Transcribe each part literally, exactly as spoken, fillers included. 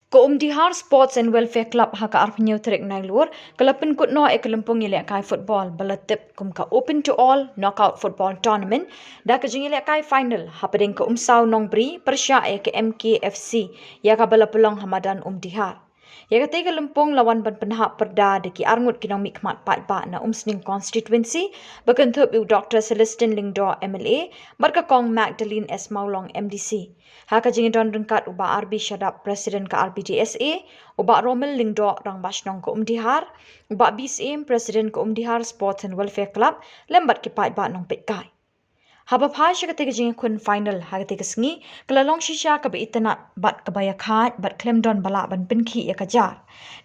Ka Umdihar Sports and Welfare Club ha ka arphew hynñiew tarik Nailur ka la pynkut noh ïa ka lympung ïalehkai football ba la tip kum ka Open to All Knockout Football Tournament da ka jingïalehkai final hapdeng ka Umsaw Nongbri pyrshah ïa ka M K F C ïa kaba la pynlong ha madan Umdihar. Ïa katei ka lympung la wan ban pynhap pyrda da ki arngut ki nongmihkhmat paidbah na Umsning Constituency, ba kynthup ïa u Doctor Celestine Lyngdoh M L A bad ka Kong Magdalene S Mawlong M D C. Ha ka jingdon ryngkat u Bah R B Shadap, President ka R B D S A, u Bah Romil Lyngdoh, Rangbah Shnong ka Umdihar, u Bah B Syiem, President ka Umdihar Sports and Welfare Club, lem bad ki paidbah nongpeitkai. Haba phai sha katei ka jingïakhun final ha katei ka sngi, ka la long shisha kaba itynnad bad kaba ïakhaid bad khlem don ba lah ban pynkhih ïa ka jar.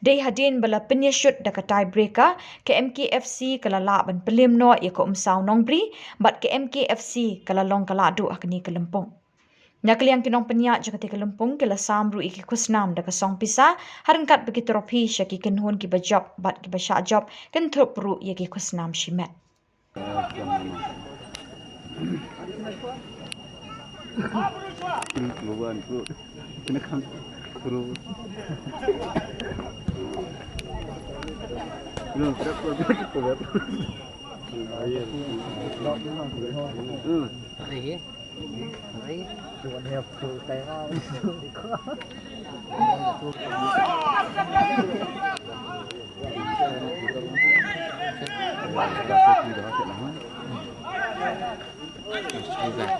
Dei hadien ba la pynïashut da ka tie breaker, ka M K F C ka la lah ban pynlem noh ïa ka Umsaw Nongbri bad ka M K F C ka la long ka lahduh ha kane ka lympung. Na ka liang ki nongpynïaid jong katei ka lympung ki la sam ruh ïa ki khusnam da ka song pisa, ha ryngkat bad ki trophy sha ki kynhun kiba jop bad kiba shah jop, kynthup ruh ïa ki khusnam shimet.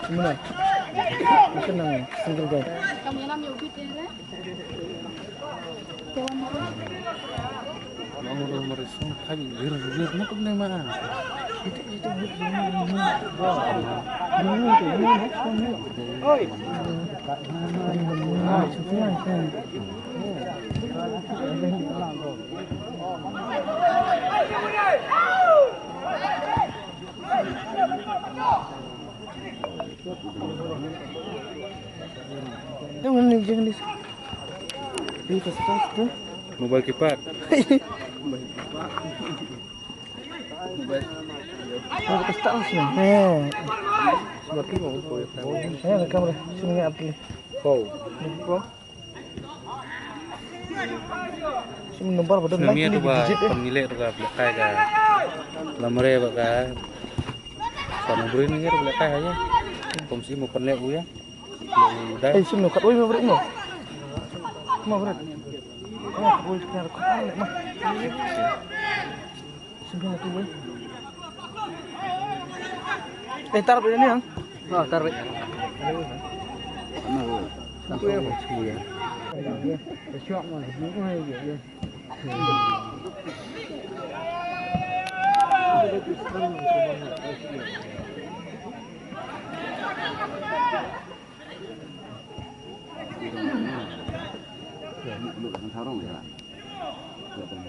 Mana? Itu nang single guy. Mobile keypad. Oh, kita start langsung. Eh. Semakin mau. Eh, rekam dah. Sini ni apa ni? Kau. Ni kau. Sini nombor pada. Sini ni tu ba, pemilih tu ka, pelekai ka. Lamre ba ka. Sama beri ni ka, pelekai aja. Kom si mau penlek ya. Eh, sini kat oi, ma bret no. Ma bret. Ma bret, kena kat oi, ma. Sini kat oi. Eh, tar bret ni, ang. Oh, tar bret. Mana, bro? Satu ya, bro. Iya. Iya.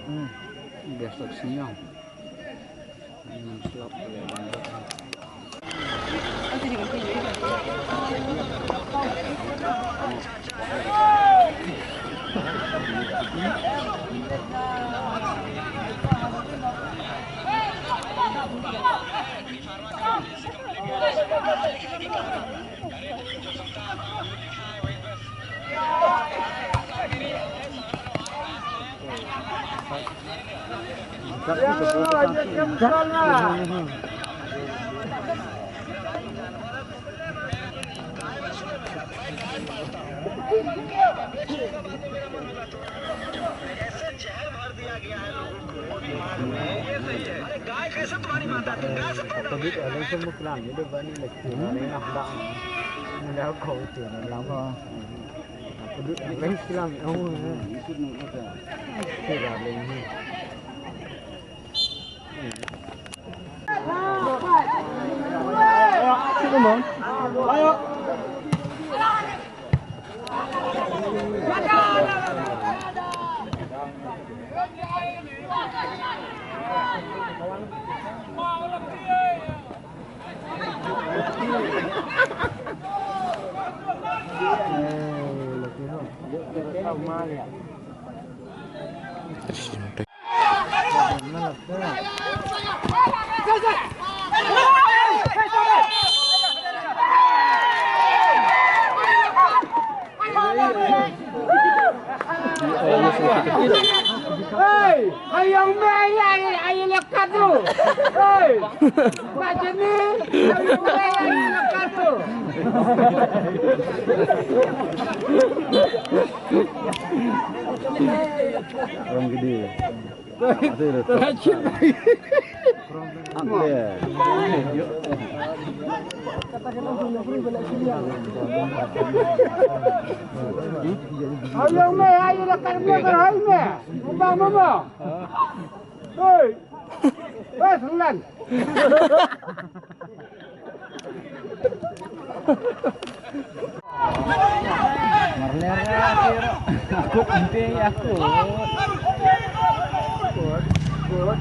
Hmm. Biasa senyum. Hmm, siap. Hey, ayong me ay ay ay le katu. Hey, bajeni, ayong me ay ay le katu. Orang gede. Ayong me ay le katu me. Umbang mama. Hey. Hey, Sulan. Marler aku. Aku penting aku.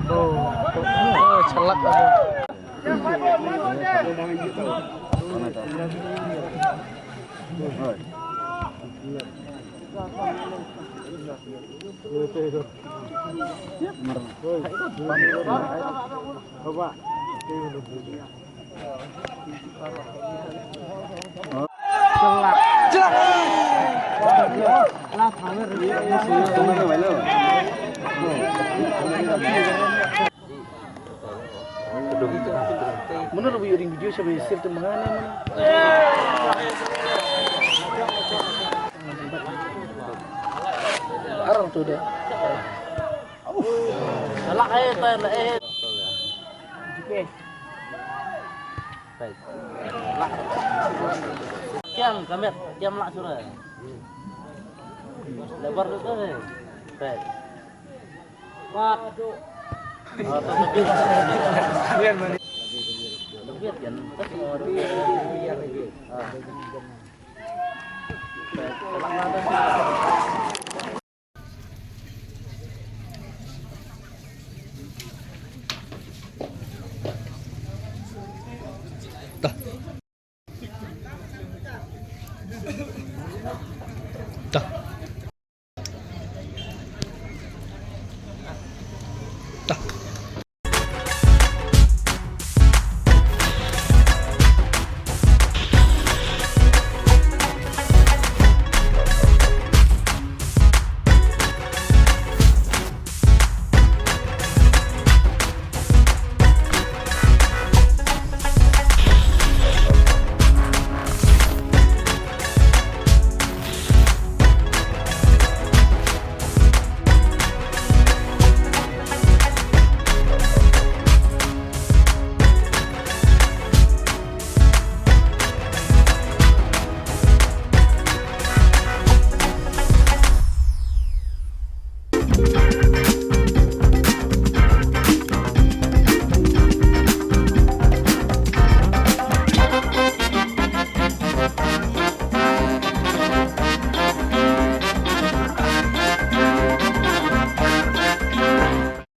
Oh, celak aku. Mano la video, sha ba sir tu mangane mano. Arang tu de. Salah eh, tu lah eh. Kiam, kamet, kiam lah sura. Lebar tu kan eh. Pat. Ah, tu tapi. Tapi kan, tak semua. Ah.